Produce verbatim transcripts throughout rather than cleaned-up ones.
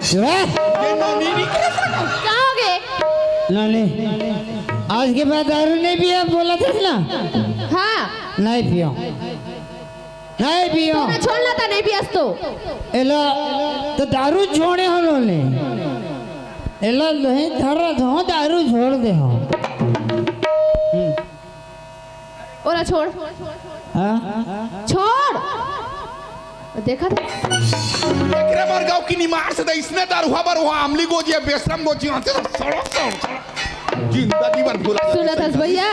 चुप। ये नोनी नहीं कह सका। का होगे? नोनी, आज के बाद दारू नहीं पिया, बोला था ना? हाँ। नहीं पियो, नहीं पियो। ना छोड़ ला था, नहीं पियस तो। एला तो दारू छोड़े हो नोनी। एला नहीं धर रहा था, दारू छोड़ दे हो। ओला छोड़। हाँ? छोड़। देखा था? एकरे बर गौकिन मार से तो इसने दारुहा बर वहाँ अमली गोजिया, बेशरम गोजिया, आते तो सड़क, सड़क, सड़क। जिंदगी भर भुला जाते सुनत हस भैया?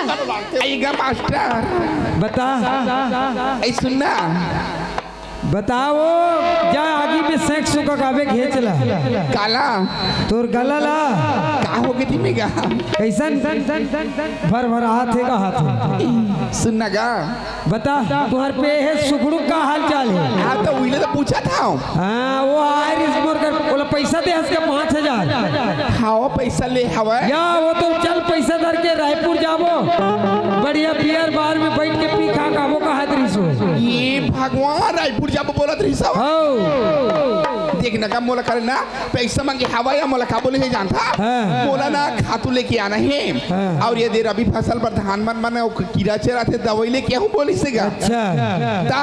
आई गा मास्टर। बता। ऐ सुनना। बताओ, जा आगी में सेंक सुखा काबे खींच ला। काला। तोर गला ला। का हो गई थी मेगा? कैसन? भर भर हाथ है का हाथ है? सुनना गा। बता, तुहर पे है सुखड़ू का हाल चाल है? हाँ, तो उइले तो पूछा था। हाँ, वो आयरिस मोर कर, बोला पैसा दे हंस के पाँच हजार। हाँ, वो पैसा ले हवा। या वो तो चल पैसा धर के रायपुर जाबो, बढ़िया बियर बार में बैठ के पी खा खाबो कहत रहिस हो। ये भगवान रायपुर जाबो बोलत रहिस हवा। हो। देख ना का मोला करे ना, पैसा मांगे हवा या मोला का बोले हे जानता? हाँ। मोला ना खातू लेके आना है। हाँ। और ये दे रबी फसल पर धान मन मन अउ कीरा चराथे दवाई लेके आहूँ बोलिस हे गा। अच्छा। ता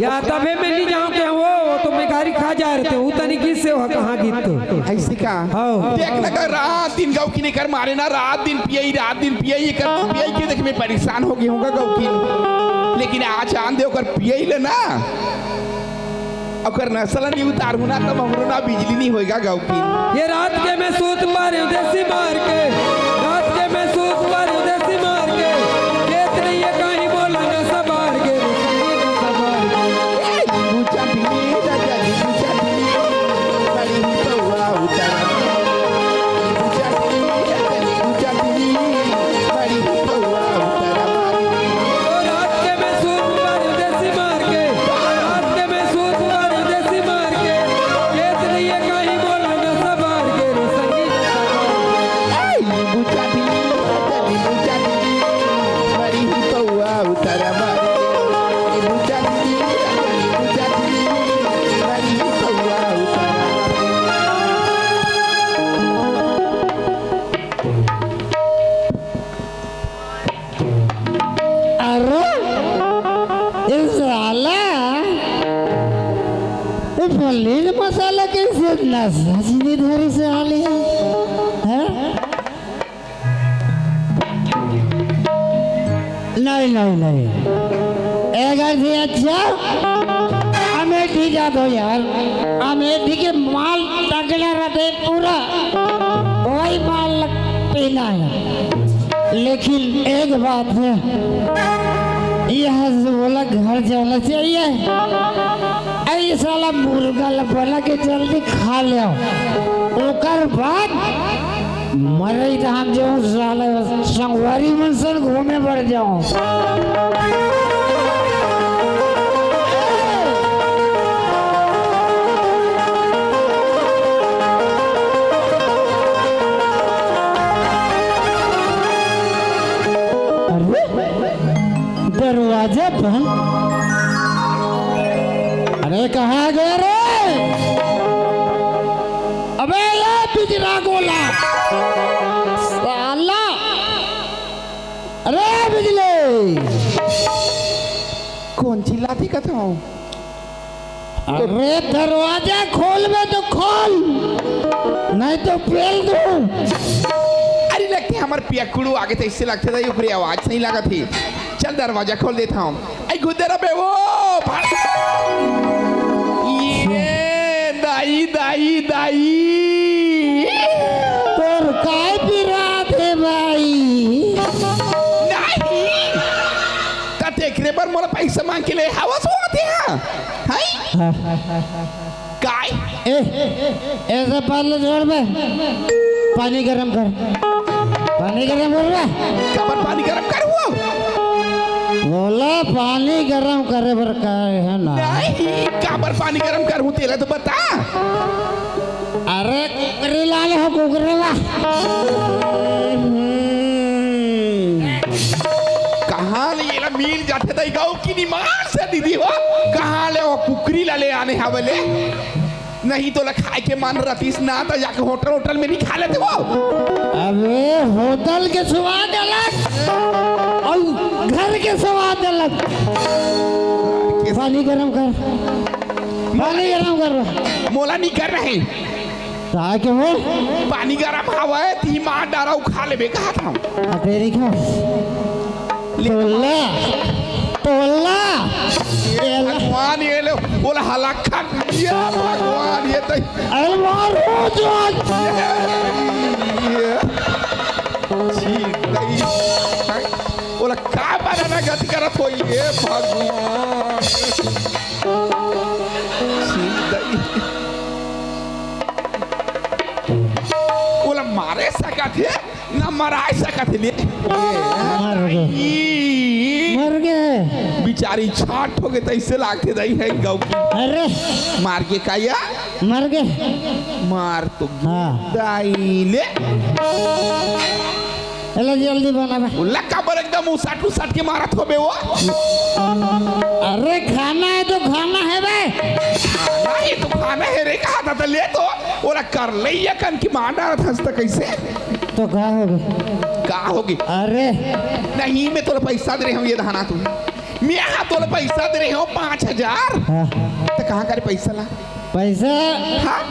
या तभे में नहीं जाऊँ के वो, वो तो मैं गाड़ी खा जा रहे थे, वो तनी किस से हो, कहाँ गीत तो? ऐसे का? हाँ। देख ना का रात दिन गौकिन एकर मारे ना, रात दिन पियई, रात दिन पियई, एकर पियई के देख मैं परेशान हो गई हूँ गा गौकिन। लेकिन आज आन दे ओकर पियई ले ना। ओकर नसल नहीं उतारहूँ ना, तब हमरो ना बिजली नहीं होएगा गौकिन। ये रात के मैं सूत मारे देसी मार के, रात के मैं सूत मारे देसी मार के, खेत नहीं है कहीं बोला ना सवार के, नसा मार के। ए, नींबू चटनी, राजा नींबू चटनी, बड़ी ही पौआ उतारा। नींबू चटनी, राजा नींबू चटनी, बड़ी ही पौआ उतारा। ओ रात के मैं सूत मारे देसी मार के, रात के मैं सूत मारे देसी मार के, खेत नहीं है कहीं बोला ना सवार के रे संगी। ए, नींबू चटनी, नींबू चटनी, बड़ी ही पौआ उतारा मार। नींबू चटनी, नींबू चटनी, बड़ी ही पौआ उतारा मार। अरे, ये साला, ये पनीर मसाला कैसे नशा चीनी धरी साले, हैं? नहीं, नहीं, नहीं। अगर से अच्छा, अमेठी जा दो यार। अमेठी के माल तगड़ा रहते पूरा, वही माल लग पीना है। लेकिन एक बात है, यह से बोला घर जाना चाहिए। ऐ साला मुर्गा ल बना के जल्दी खा ले, ओकर बाद मरई धान जो साला संगवारी मन सन घूमे बर जाओ। अरे, दरवाजा बंद। अरे, कहाँ गया रे? अबे, ये बिजरा गोला। साला। अरे, बिजली। कौन चिल्लाती कथा हूँ? अरे, दरवाजा खोलबे तो खोल, नहीं तो पेल दूं। अरे, लगथे हमर पियक्कड़ू आगे, तो इससे लगथे था, ओकरे आवाज सही लागत हे। चल, दरवाजा खोल देता हूँ। ऐ गुदर बे, वो भाड़ा। ये दाई, दाई, दाई। तोर काय पिरात हे भाई? नहीं। त तेकरे बर मोला पैसा मांग के ले हवस होत हे? हैं? काय? ए, ऐसा पार्लर छोड़ बे। पानी गरम कर। पानी गरम कर बे। काबर पानी गरम करहूँ? बोला पानी गरम करे बर कहे हे ना। नहीं, काबर पानी गरम करहूँ तेला तो बता। अरे कुकरी लाने हो कुकरी ला। कहाँ ले एला मिल जाथे दाई गौकिन मार से दीदी हो? कहाँ ले वो कुकरी ला ले आने हवे ले? नहीं तोला खाए के मन रतिस ना, त जाके होटल, होटल में नहीं खा लेते वो। अबे, होटल के स्वाद अलग अउ घर के स्वाद अलग। पानी गरम कर, पानी गरम कर। मोला नहीं कर रहे। का के हो? पानी गरम हवय, ती मार डारा अउ खा लेबे कहत हंव। आ, तेरी का? तोला, तोला। ये भगवान, ये ले, बोला हलाखन। ये भगवान, ये तई। अलवार हो जाए। ये, ये। छी, तई। बोला का बनाना गति करत हो, ये भगवान। छी, तई। ओला मारे सकत हे, ना मराए सकत हे ले। मर गे। ई मर गे। बिचारी छाट हो गे, तइसे लागथे दई हे गौ की। अरे। मार के का या? मर गे। मार तो हाँ। दाई ले। एला जल्दी बना बे। उल्ला काबर एकदम उसट उसट के मारत होबे वो? अरे खाना है तो खाना है बे। खाना है तो खाना है रे, कहा था, तो ले तो। ओला कर ले ये कन की मार डारत हस त कइसे? तो का होगे? का होगे? अरे। नहीं, मैं तोला पैसा दे रहे हूँ, ये धाना तू। मैं हाँ तोला पैसा दे रहे हूँ पाँच हजार। हाँ। तो कहाँ करे पैसा ला? पैसा हाँ?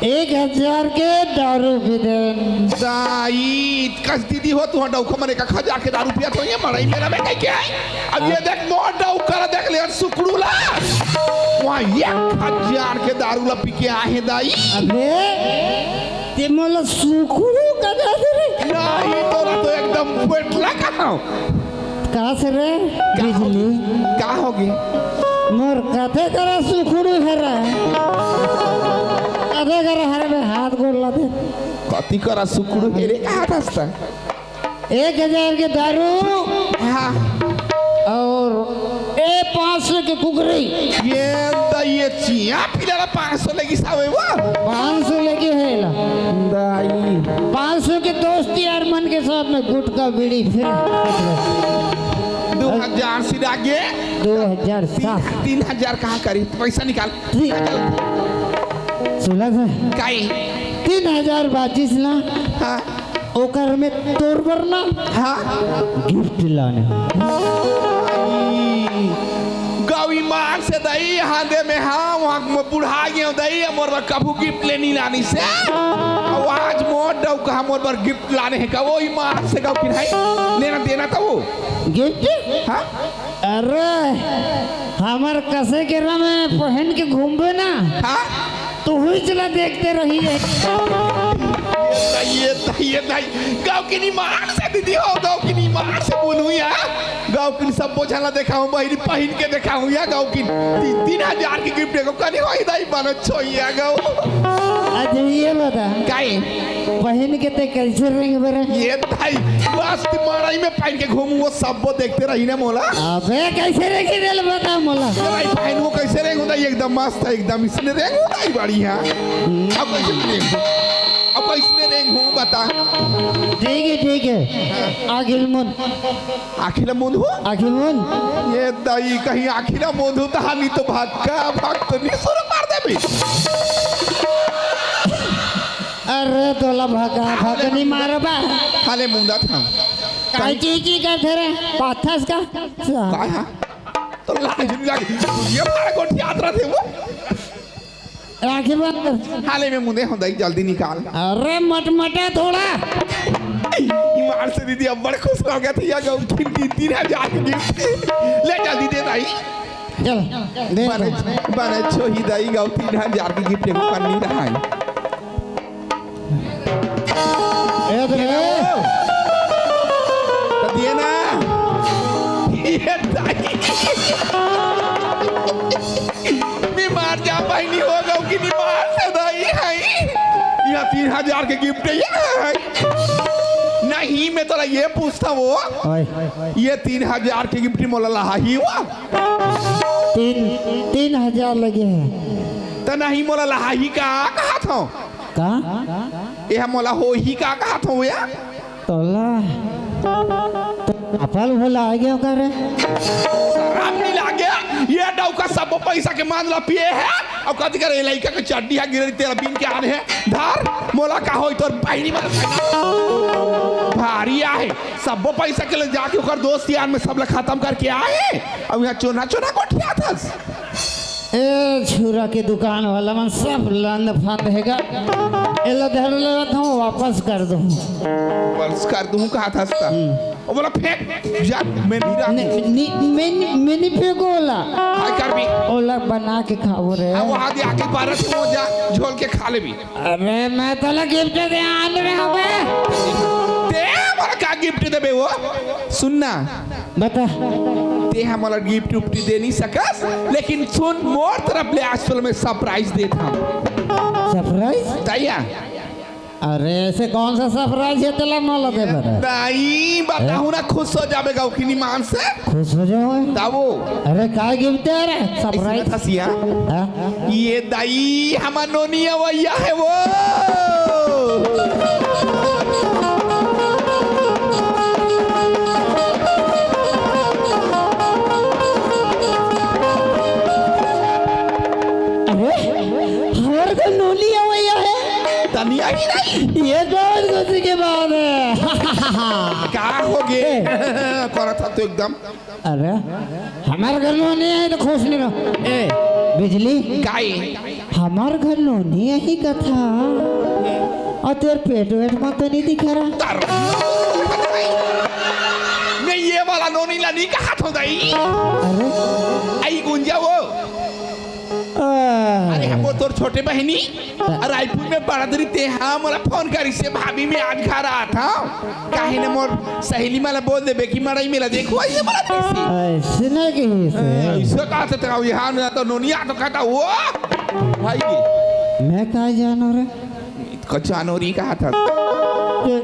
एक हजार के दारू पी दे। दाई, कस दीदी हो तू, डौखा मने का खा जाके दारू पिया तो ये मड़ई मेरा में कह के आई। अब ये देख मोर डौखा ला देख ले सुकड़ू ला। वहाँ एक हजार के दारू ला पी के आए हैं दाई। अबे, ते मोला सुकड़ू का दारू रे? नहीं, तोला तो एकदम पेटला कहा। का से रे? का बिजली? का होगे? मोर कथे करा सुखड़ू हरा। कथे करा हर में हाथ गोड़ ला दे। कथी करा सुखड़ू हे रे, कहा था? एक हजार के दारू हाँ। और ए पाँच सौ के कुकरी। ये त ये चिया पिला ला पाँच सौ लेगी सावे वो। पाँच सौ लेगी है ला। दाई। पाँच सौ के दोस्ती यार मन के साथ में गुटखा बीड़ी फिर। दो हजार सिरा गे। दो हजार सात। तीन हजार कहाँ करी? पैसा निकाल। तीन हजार। सुना था? काई? तीन हजार बाचिस ना। हाँ। ओकर में तोर बर ना हाँ। गिफ्ट लाने। गौ ईमान से दई, हाँ दे में हाँ, वहाँ में बुढ़ा गए दई, मोर बर कभू गिफ्ट ले नहीं लानी से। अउ आज मोर डौका मोर बर गिफ्ट लाने हे का, वो ईमान से गौ की नहीं लेना देना था वो। गिफ्ट? हाँ? अरे, हमर कसे के रम पहन के घूमबे ना। हाँ? तो हुई चला देखते रही है। ये दाई, ये दाई, ये दाई। गौ की ईमान से दीदी हो, गौ की ईमान से बोलूं या। गौ की सब बोझा ला देखाऊं, बहिनी पहन के देखाऊं या गौ की। तीन, तीन हजार की गिफ्ट देखो, कनी होई दाई बन छोइया गौ। अच्छा ये बता। काई? पहन के ते कैसे रेंग बरे? ये दाई, बस ती मड़ई में पहन के घूमू, वो सब वो देखते रही ना मोला। अबे कैसे रेंगी रेल बता मोला। ये भाई पहन वो कैसे रेंग होता, एकदम मस्त है, एकदम इसने रेंग होता ही बढ़िया। अब कैसे रेंग हो? अब कैसे रेंग हो बता? ठीक है, ठीक है। आखिर मुन। आखिर मुन हो? आखिर मुन। ये दाई कहीं आखिर मुन हो तो हानि तो भक्का भक्त नहीं शुरू कर दे भी। अरे तोला भगा भगनी मारबा। खाले मुंदा था। काय की की करथे रे? पाथस का? काय हा? तो लाज नहीं लगी। ये मार गोठियात रहे वो। राखी बंधन। हाले में मुंदे हो दाई, जल्दी निकाल। अरे मटमटा थोड़ा। ईमान से दीदी अब बड़ खुश हो गया था, या गौ की तीन, तीन हजार की गिफ्ट। ले जल्दी दे दाई। चल, दे बने, दे। बने छोही दाई गौ तीन हजार की गिफ्ट को करनी रहा है। ए तो रे। तो दिए ना। ये दाई। बीमार जा बहिनी हो गौ कि बीमार से दाई है। यह तीन हजार के गिफ्ट है। नहीं, मैं तोला ये पूछता वो। ओए। ये तीन हजार के गिफ्ट मोला लहाही हुआ। तीन, तीन हजार लगे हैं। त नहीं मोला लहाही का कहा था? का? ये मोला होही का कहा था या? तोला तो अपल भुला गया का रे? शराब नहीं लागे। ये डौका सब्बो पैसा के मान ला पिए हे, अउ कथी करे, लइका के चड्डी हा गिरे, तेला बीन के आने हे, धर, मोला का होई तोर बहिनी मन। भारी आहे, सब्बो पैसा के ले जाके ओकर दोस्त यार में सब ला खतम करके आए, अउ इहाँ चोना चोना गोठियाथस। ए छुरा के दुकान वाला मन सब लंद फंद हे गा। एला धर लेवत हूँ, वापस कर दूँ। वापस कर दूँ कहाथस त। हम्म। ओ बोला फेंक, जा, मैं नहीं रहा। नहीं, नहीं, मैं नहीं, मैं नहीं फेंको ओला। काय करबी? ओला बना के खाबो रे। अब वहाँ दे आके बारह से जा, झोल के खा लेबी। अरे मैं तोला गिफ्ट दे आन में हवे। ते मोला का गिफ्ट देबे वो? सुन ना। बता। ते हा मोला गिफ्ट उफ्ट दे नहीं सकस, लेकिन सुन, मोर तरफ ले आज तोला मैं सरप्राइज देत हूँ। सरप्राइज? तैया। अरे ऐसे कौन सा सरप्राइज हे तेला मोला दे बर? नहीं, बताहूँ ना, खुश हो जाबे गौकिनी मान से। खुश हो जाओ। ताबो। अरे काय गिफ्ट दे रे? सरप्राइज। ऐसे ना था सिया। हाँ? ये दाई, हमर नोनी अवैया हे वो। अरे, हमर घर नोनी अवैया हे। तनिया ही नहीं। ये बहुत खुशी के बात हे। का हो गे? ए। करत हा तो एकदम। अरे, हमर घर नोनी आही त खुश नहीं रहो। ए, बिजली। काई? हमर घर नोनी आही कथा। अउ तेर पेट वेट म तो नहीं दिखा रहा। तर-, मैं ये वाला नोनी ला नहीं कहाथों दाई। अरे। आई गुंजा वो। आ। अरे, हम वो तोर छोटे बहिनी। रायपुर में पढ़त रही, तेहा मोला फोन करिस हे, भाभी मैं आज घर आत हँव। काहे न मोर सहेली मन ला बोल देबे कि मड़ई मेला देखो, अइसे बोलत रहिस हे। अइसे ना कहिस हे। अइसे कहाथे त, यहाँ न तो नोनी आ तो कहता, "वो भाई।" मैं का जानों रे? का जानों रे कहाथा। तो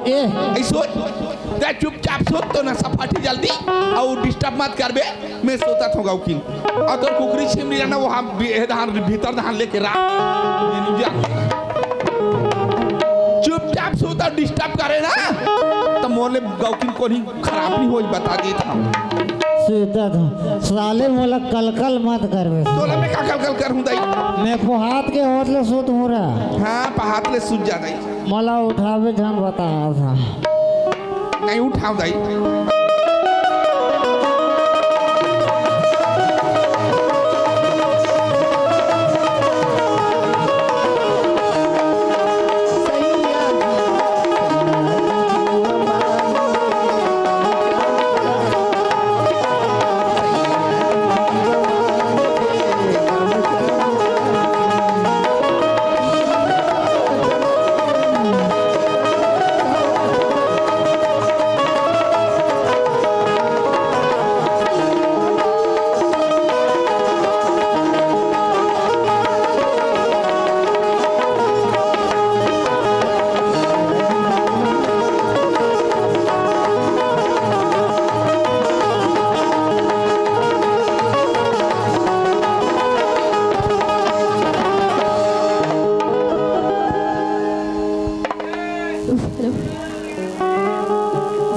ए। अइसे सुन, जा चुपचाप सुत तो ना सपाटी जल्दी, अउ डिस्टर्ब मत करबे। मैं सुतत हँव गौकिन। अउ तोर कुकरी छिमरी रहना, वो हम भी-, ए धान, भीतर धान लेके रा-, ये नहीं जा। चुपचाप सुत अउ डिस्टर्ब करे ना, त मोर ले गौकिन कोनी खराब नहीं होई, बता देत हँव। सुतत हँव। साले मोला कलकल मत करबे। तोला मैं का कलकल करहूँ दाई? मैं पोहात के होत ले सुत हूँ रा। हाँ, पहात ले सुत जा दाई। मोला उठाबे झन बता था। नहीं उठाव दाई।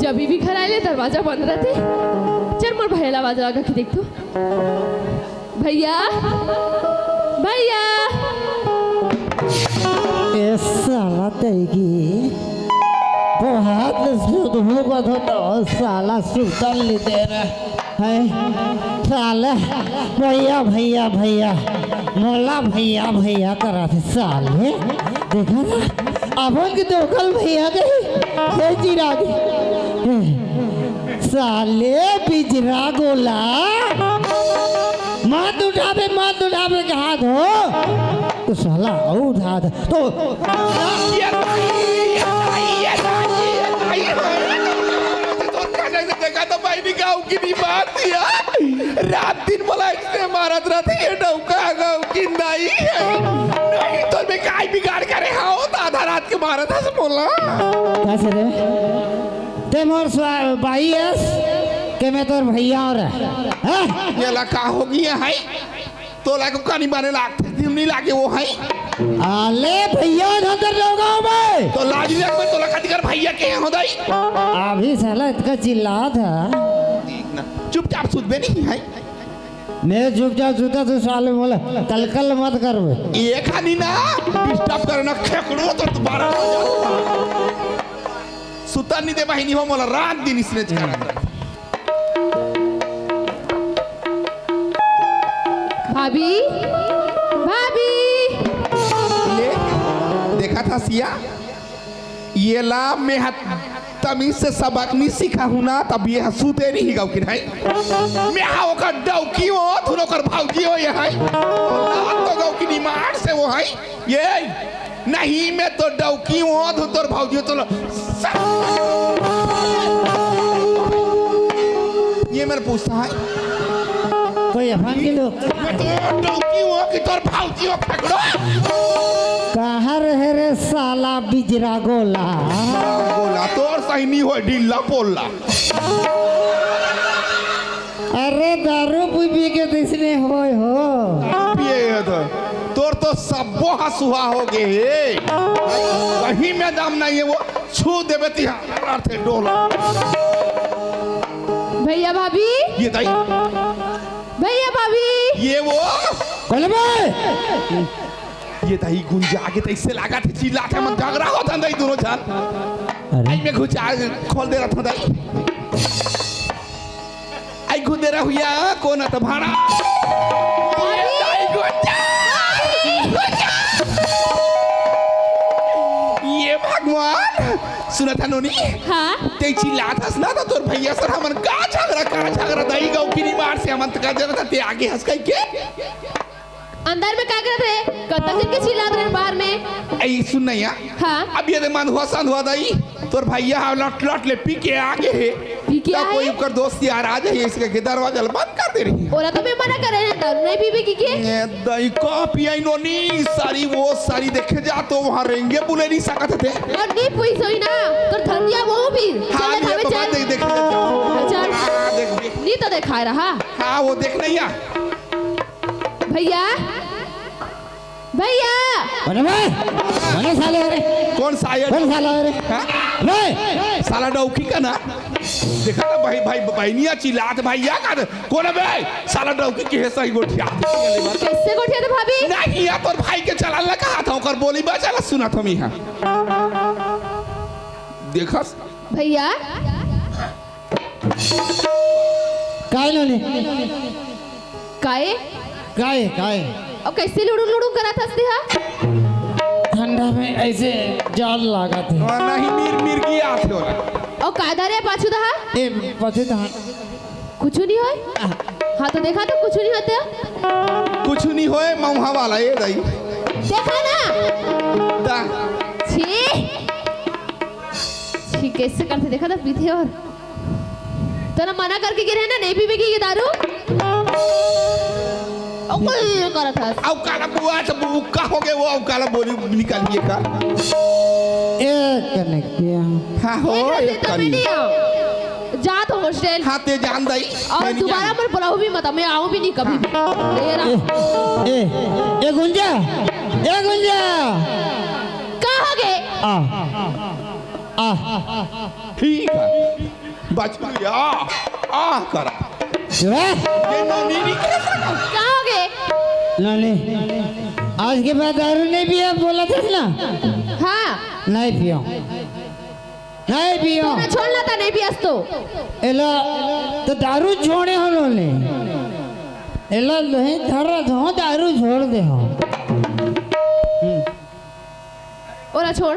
जब भी घर आए ले दरवाजा बंद रहथे। चल मोर भैया ला आवाज लगा के देख तो। भैया, भैया। ए साला तैगी। पोहात ले सुत हूँ कथों त साला सुतल नहीं दे रहा। हैं? साले, भैया, भैया, भैया, मोला भैया, भैया करथे साले। देखा ना, अपन के दोकल भैया कही, हे चिराग, हे, साले बिजरा गोला, मत उठाबे, मत उठाबे कहाथों, त साला अउ उठा दे। तो ये दाई, ये दाई, ये दाई, ये दाई, ये दाई। तोर का जैसे देखा तो भाई भी गाँव की नहीं बात यार। रात दिन बोला इसने मारत रहथे ये डौका गाँव की दाई। नहीं तो मैं काय बिगाड़ करे हँव तो आधा रात के मारत हस बोला। कैसे रे? ते मोर स्वा-, बाई अस के मैं तोर भैया हँव रे। हाँ? ये ला का हो गया है? तोला को कानी बाने लागथे, दिम नहीं लागे वो है। आले भैया उधर लोग आओ बे। तो लाज नहीं लगता, तोला खातिर भैया के यहाँ हो दाई। अभी साला इतका चिल्लात हे। देख ना, चुपचाप सुतबे नहीं है। मैं चुपचाप सुता तो साले मोला कल कल मत करबे। एक हानि ना डिस्टर्ब करे ना खेकड़ो तो दोबारा आ जाता। सुता नहीं दे बहिनी हो मोला रात दिन इसने करा। भाभी, भाभी। ले, देखा था सिया, ये ला मैं हा तमीज से सबक नहीं सिखाहूं ना, तब ये हा सुते नहीं गाँव की नहीं। मैं हा ओकर डौकी हो, तू ओकर भौजी हो ये है। तो गाँव की निमार से वो है। ये नहीं, मैं तो डौकी हो, तू तोर भौजी हो, तो लो। ये मेरे पूछता है। कोई अफान के लोग। मैं तो डौकी हो कि तोर भौजी हो, खेकड़ो। कहाँ रहे रे साला बिजरा गोला? गोला तोर सही नहीं हो, ढीला पोला। अरे दारू पी पी के तइसने होय हो। पिए हे तो तोर तो सब्बो हा सुहा हो गे हे। कहीं में दम नहीं है वो छू देबे तिहा अर्थे डोला। भैया भाभी। ये दाई। भैया भाभी। ये वो। कौन बे? ये दाई गुंजा के तइसे लागत हे चिल्लात हे मन झगड़ा होत हे दाई दोनों झन। अरे। आई मैं घुचा खोल दे रहा था दाई। आई खुदे रहुया कोन त भाड़ा। ये भगवान, सुनत हन नोनी? हाँ। ते चिल्लात हस ना, त तोर भैया सर हमन का झगड़ा, का झगड़ा, दाई गाँव की निमार से हमन त का जरूरत हे, ते आगे हस कहिके? अंदर में का करत रहे? कतक जन के चिल्लात रहे बाहर में। ए, सुन ना या। हाँ। अब ये दे मांधुआ सांधुआ दाई, तोर भैया हा लट लट ले पी के आ गे हे। पी के त आए? कोई ओकर दोस्त यार आ जाही, इसके के दरवाजा ल बंद कर दे रही। ओला तो मैं मना करे ना, दारू नहीं पीबे की के? ए, दाई का पियाई नोनी, सारी वो सारी देखे जा तो वहाँ रेंगे बुले नहीं सकत थे। और नहीं पुइस होई ना, तोर धनिया वो भी। हाँ, चल, ये देखावे तो बात चल। देख, देख, देख। चल। हाँ, देख, देख। नहीं तो देखाए रहा। हाँ, वो देख नहीं आ। भैया, भैया। अरे बे, अरे साले, अरे। कौन सा आया? कौन साला, अरे? हाँ? बे। साला डौकी का ना? देखा ना भाई, भाई, बहनिया चिल्लात, भैया का, कौन हे बे? साला डौकी के हे सही गोठिया। कैसे गोठिया थे भाभी? नहीं, या तोर भाई के चलान ला कहा था, ओकर बोली बा, चला सुना था मिहा। देखा? भैया। काय नोनी? काय? काय, काय? अउ कैसे लुड़ू लुड़ू करत हस तेहा? ठंडा में ऐसे जाल लागत हे। हाँ, नहीं, मिर-, मिर्गी आथे ओला। अउ का धरे पाछू दहा? ए, पाछू दहा। कुछु नहीं होय? हाँ, तो देखा तो कुछु नहीं होय तेहा। कुछु नहीं होय, मऊहा वाला, ए दाई। देखा ना? दा। छी। छी, कैसे करथे, देखा तो पीथे और। तोला मना करके गे रहे ना, नहीं पीबे की ये दारू? अउ कोई करत हस। अउ काला बुआ तो बुक्का हो गए वो, अउ काला बोली निकालिए का। ए कनक पिया। हाँ हो, एक रस्ते एक तो मैं करी। नहीं आऊँ। जा तो हॉस्टल। हाँ, ते जान दाई, और मैं नहीं दोबारा जान। मैं बुलाऊ भी मत, मैं आऊँ भी नहीं कभी भी। हाँ। ये रहा। ए, ए, ए गुंजा, ए गुंजा। का हो गए? आ, आ। ठीक है। बच गया। आ करा। सुबह? ये नोनी नहीं कह सका। का हो गए? नोनी, आज के बाद दारू नहीं पिया, बोला था ना? हाँ। नहीं पियो। नहीं पियो। तूने छोड़ना था, नहीं पियस तो। एला, तो दारू छोड़े हो नोनी। एला नहीं धर रहा था, दारू छोड़ दे हो। हम्म। ओला छोड़।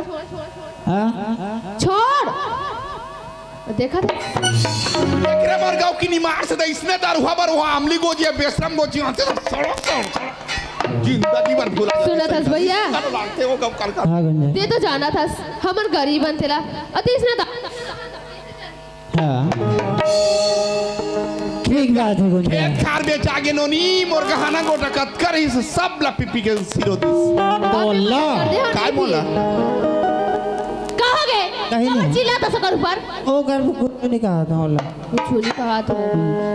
हाँ? छोड़। देखा था? एकरे बर गाँव की निमार से तो इसने दारुहा बर वहाँ अमली गोजिया, बेशरम गोजिया, आते तो सड़क, सड़क, सड़क। जिंदगी भर भुला जाते सुनत हस भैया? लागते हो गाँव का। हाँ, गुंजा। ते तो जानत हस, हमन गरीब हन तेला। अति इसने दा- हाँ। ठीक बात है, गुंजा। खेत खार बेचा गे नोनी, मोर गहना गोटा कतका रहिस, सब ला पी पी के सिरो दिस। बोला। काय बोला? का हो गए? कहीं नहीं। चिल्लात हस ओकर ऊपर। ओ कर कुछ नहीं कहा था, बोला। कुछ नहीं कहा था।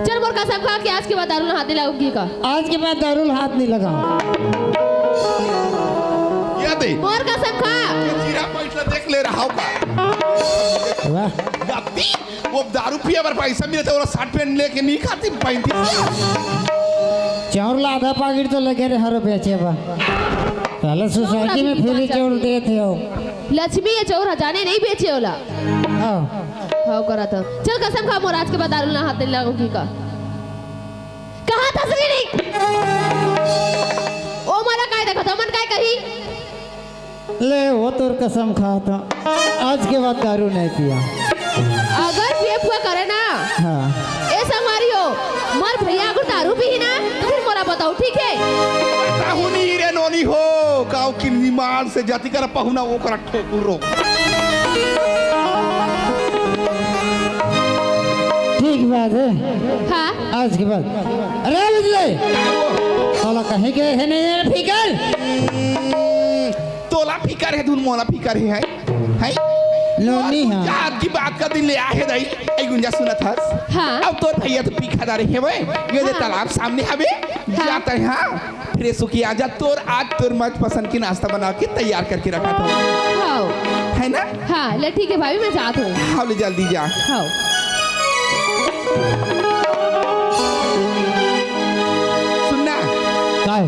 चल, मोर कसम खा कि आज के बाद दारू ला हाथ नहीं लगाऊंगी का। आज के बाद दारू ला हाथ नहीं लगाओ। ये दे। मोर कसम खा। जीरा पैसा देख ले रहा होगा। वाह। गलती। वो दारू पिए बर पैसा मिले तो वो शर्ट पैंट लेके नहीं खाती, पहनती। चाउर ला आधा पाकिट तो लगे रे हर बेचे बा। साला सोसाइटी में फ्री चाउर देत हे हो। लक्ष्मी ये चाउर ह जाने नहीं बेचे होला। हाँ। हाँ, करा था। चल कसम खा मोर, आज के बाद दारू ना हाथ नहीं लागो की का। कहा था श्री नहीं? ओ मारा काय देखा था, मन काय कही? ले वो तोर कसम खाता, आज के बाद दारू नहीं पिया। अगर ये पुआ करे ना, हाँ। ए संगवारी हो, मोर भैया अगर दारू पीही ना, तो फिर मोला बताओ, ठीक है? ताहू नहीं रे नोनी हो, काऊ की निमाल से जाति कर पहुना वो कर ठोकुर रो। ठीक बात है। हाँ। आज के बाद। अरे बिजले, साला कहीं के है नहीं है फिकर। तोला फिकर हे धुन मोला फिकर हे, है? है? नोनी, हाँ। आज की बात का दिन ले आहे दाई, ए गुंजा सुनत हस? हाँ। अब तोर भैया तो पी खा डारे हे वे, ये दे हाँ। तालाब सामने हवे, हाँ। जाता है, हाँ। फ्रेश होके आ जा, तोर आज तोर मत पसंद की नाश्ता बना के तैयार करके रखा था। हाँ। है ना? हाँ, ले ठीक है भाभी, मैं जात हूँ। हाँ, ले जल्दी जा। हाँ। सुनना। काय?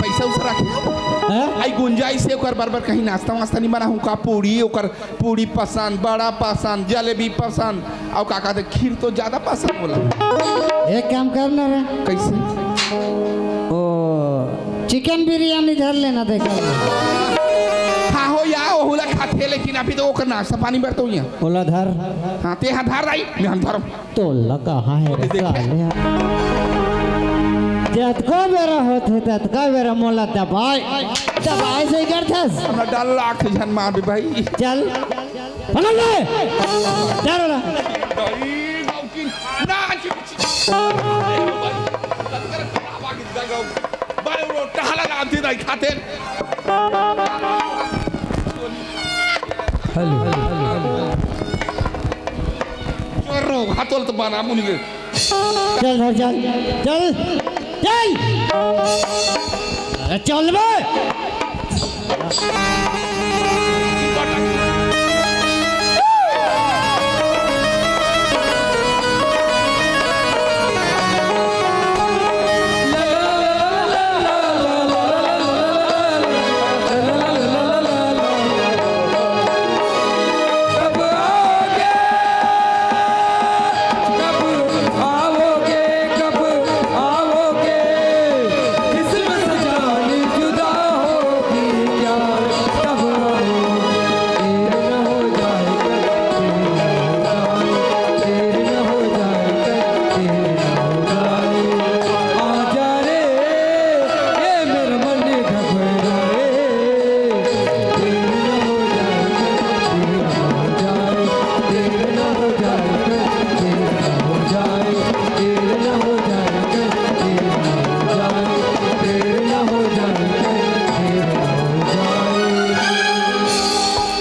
पैसा उसा रखे हो? हैं? आई गुंजाइश से ओकर बर बर कहीं नाश्ता वास्ता नहीं बना हूँ का? पूरी, ओकर पूरी पसंद, बड़ा पसंद, जलेबी पसंद, और का कहते खीर तो ज्यादा पसंद होला। एक काम कर ना रे। कैसे? ओ, चिकन बिरयानी धर लेना, देखा। हाँ हो या, ओहुला खाथे, लेकिन अभी तो ओकर नाश्ता पानी बर तो यहाँ। ओला धर। हाँ, ते हाँ धर दाई, मैं हम धरम। तोला कहाँ है रे देखे। साले? जतका बेरा होथे, ततका बेरा मोला दबाए, दबाए से करथस। हमरा डर लागथे झन मार दे भाई। चल। पलट ले। डर ना। ना, बारे वो टहला लामथे दाई खाथे। हेलो। चोर रो, हाथों तो बना मुनि के। चल, चल, चल, चल, चल। अरे चल बे।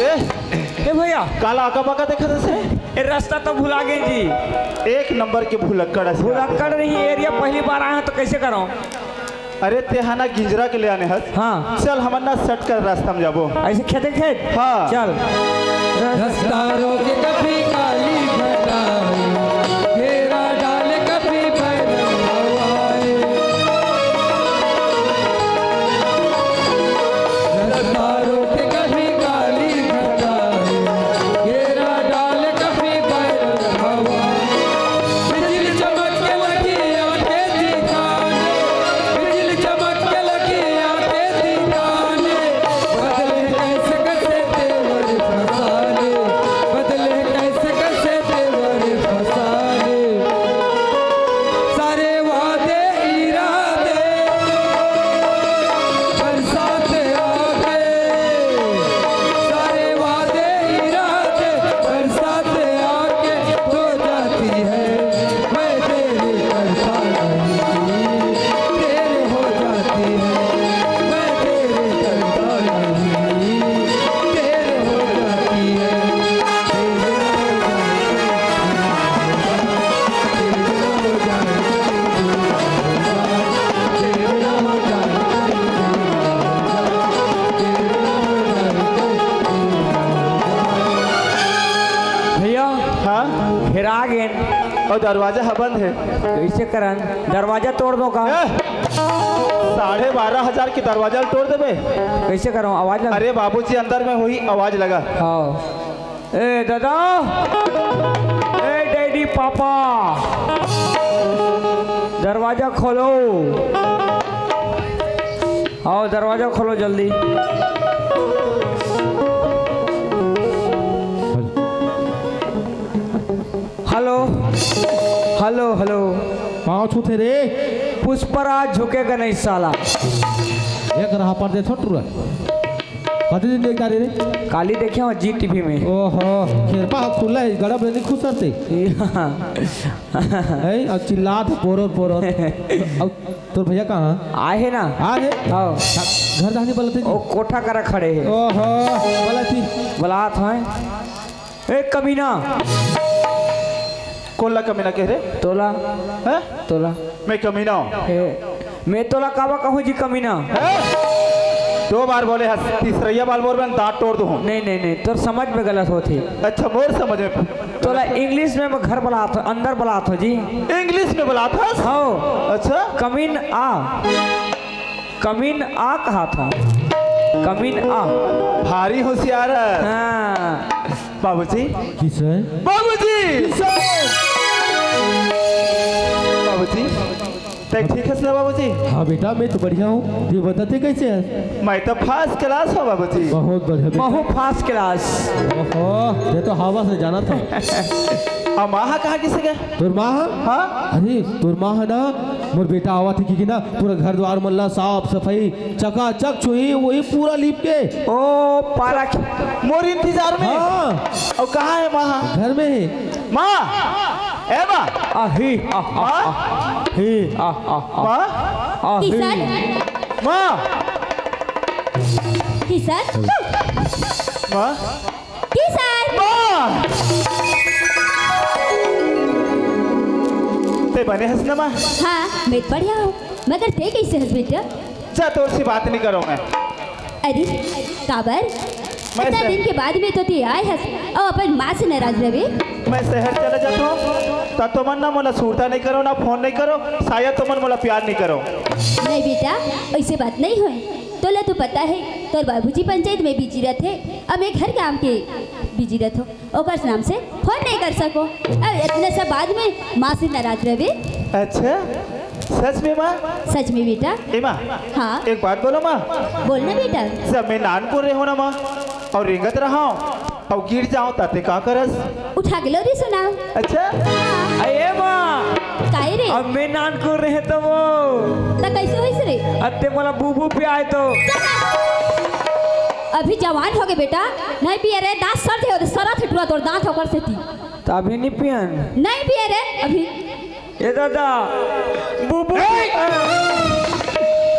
ए, ए भैया, काला आका बाका देखत हस? ए, रास्ता तो भुला गए जी। एक नंबर के भुलक्कड़ हस। भुलक्कड़ नहीं, एरिया पहली बार आए हैं तो कैसे करो? अरे, तेहा ना गिंजरा के ले आने हस। हाँ। चल, हमन ना सट कर रास्ता में जाबो। ऐसे खेते खेत? हाँ। चल। रास्ता रोक कभी काली घटा, घेरा डाल कभी बैरन हवाए। रास्ता रोक कभी काली घटा, घेरा डाल कभी बैरन हवाए। बिजली चमक के लगी आके दिखाने, बिजली चमक के लगी आके दिखाने। बदले कैसे कैसे तेवर फसाने, बदले कैसे कैसे तेवर फसाने। सारे वादे इरादे बरसात आ गए, सारे वादे इरादे बरसात आके धो जाती है। मैं देर करता नहीं, देर हो जाती है। मैं देर करता नहीं, देर हो जाती है। देर हो जाती है। देर हो जाती है। देर हो जाती है। भैया, हाँ? घेरा गेन। और दरवाजा ह बंद है। कैसे करन? दरवाजा तोड़ दो का? ए! साढ़े बारह हजार के दरवाजा ल तोड़ देबे। कइसे करव? आवाज लगा। अरे बाबूजी अंदर में होही, आवाज लगा। हाँ। ए दादा, ए डैडी पापा, दरवाजा खोलो। आओ, दरवाजा खोलो जल्दी। Hello, hello, hello. पाँव छूथे रे। पुष्पराज झुकेगा नहीं साला। एक राह पर दे छोटू रे। कति दिन देख डारे रे? काली देखे हो जी टीवी में। ओहो, खेरपा खुला है, गड़ब नहीं खुसरते। है, अब चिल्लात पोरोर पोरोर। अब तोर भैया कहाँ? आए हे ना। आए हे? हाँ। घर दानी बलते जी। ओ कोठा करा खड़े हे। ओहो, बलती। बलात है। ए कमीना। कोन ला कमीना कहे रे? तोला। हैं? तोला। मैं कमीना हूँ। ए, मैं तोला काबा कहूँ जी कमीना। हैं? दो बार बोले हस, तीसरैया बार बोल, मैं दांत तोड़ दूँ। नहीं, नहीं, नहीं, तोर समझ में गलत होत हे। अच्छा, मोर समझ में। तोला इंग्लिश में मैं घर बलात हों, अंदर बलात हों जी। इंग्लिश में बलात हस? हाँ। अच्छा। कमीन आ। कमीन आ कहात हों। कमीन आ। भारी होशियार है। हाँ। बाबूजी। किसे? बाबूजी। किसे? बाबूजी, तैं ठीक हस ना बाबूजी? हाँ बेटा, मैं तो बढ़िया हूँ। ये बता, तैं कैसे है? मैं तो फर्स्ट क्लास हूँ बाबूजी। बहुत बढ़िया बेटा। महू फर्स्ट क्लास। ओहो, ये तो हवा से जाना था। अब माँ हा कहाँ किसे गए? तोर माँ हा? हाँ? अरे, तोर माँ हा ना, मोर बेटा आवा थी कि ना, पूरा घर द्वार मल्ला साफ सफाई चकाचक छुही, वही पूरा लीप के। ओ, पारा ख-, मोर इंतजार में। हाँ। और कहाँ है माँ? घर में है। माँ, ए माँ। आ, ही, आ, आ, माँ? आ, ही, आ, आ, आ। माँ? आ, ही। किशन। माँ। किशन। माँ। किशन। माँ। तैं बने हस ना माँ? हाँ, मैं तो बढ़िया हूँ, मगर तैं कैसे हस बेटा? जा, तोर से बात नहीं करो मैं। अरे, काबर? मैं इतना शहर दिन के बाद में तो तैं आए हस, अउ अपन माँ से नाराज रहे। मैं शहर चला जात हूँ, त तुमन ना मोला सुरता नहीं करो, ना फोन नहीं करो, शायद तुमन मोला प्यार नहीं करो। नहीं बेटा, ऐसे बात नहीं होय। तोला तो पता है, तोर बाबूजी पंचायत में बिजी रहते, अब मैं घर काम के बिजी रहत हूँ। ओकर नाम से फोन नहीं कर सको। अब इतने सब बाद में माँ से नाराज रहे। अच्छा, सच में माँ? सच में बेटा। ए माँ, हाँ? एक बात बोलो माँ। बोलना बेटा। जब मैं नानकुन रहे हो ना माँ, और रेंगत रहा हूँ, और गिर जाऊँ, ताते का करस? उठा के लोरी सुनाओ। अच्छा? हाँ। अये माँ। काहे रे? अब मैं नानकुन रहे तो वो। त कैसे होइस रे? अत्ते मोला बूबू पियाए तो। अभी जवान हो गए बेटा, नहीं पिए रे, दांत सर थे, सरा थे टूरा तोर दांत होकर से थी। त अभी नहीं पियन। नहीं पिए रे, अभी। ए दादा, बूबू। ए!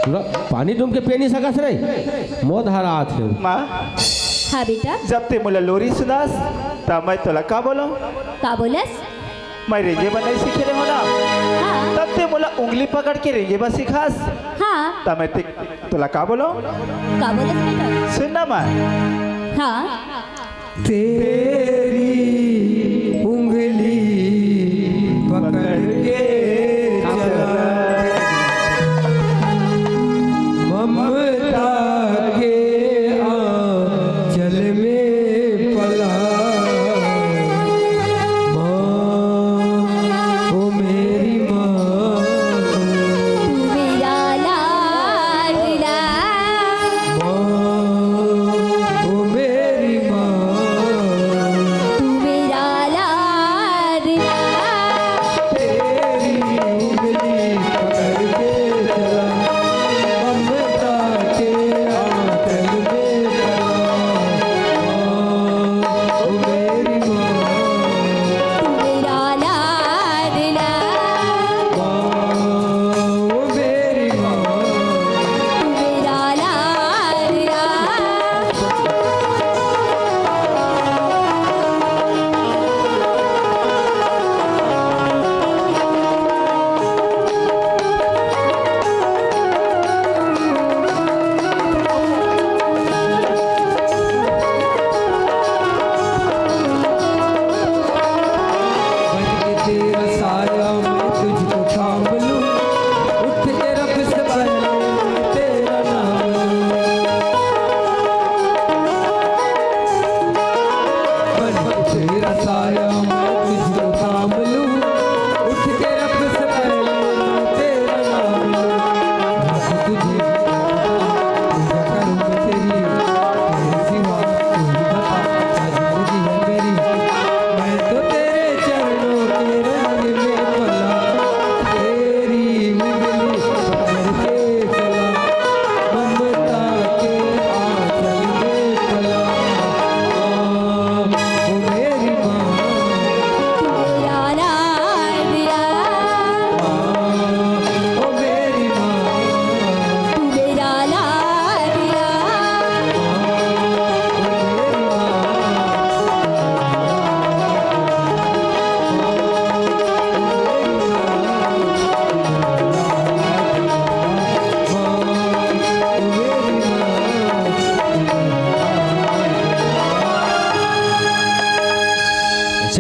पूरा पानी डूम के पिए नहीं सकस रे, मोद हरात है। माँ। हाँ बेटा। जब ते मोला लोरी सुनास, त मैं तोला का बोलो? का बोलस? मैं रेंगे बर नहीं सीखे रहे हो ना। हाँ। तब ते मोला उंगली पकड़ के रेंगे बर सिखास। हाँ। तब मैं ते, तोला का बोलो? का बोलस बेटा? सुन ना माँ। हाँ। तेरी उंगली पकड़ के चला, ममता के आंचल में पला। माँ, ओ मेरी माँ, तू मेरा लाडला। माँ, ओ मेरी माँ,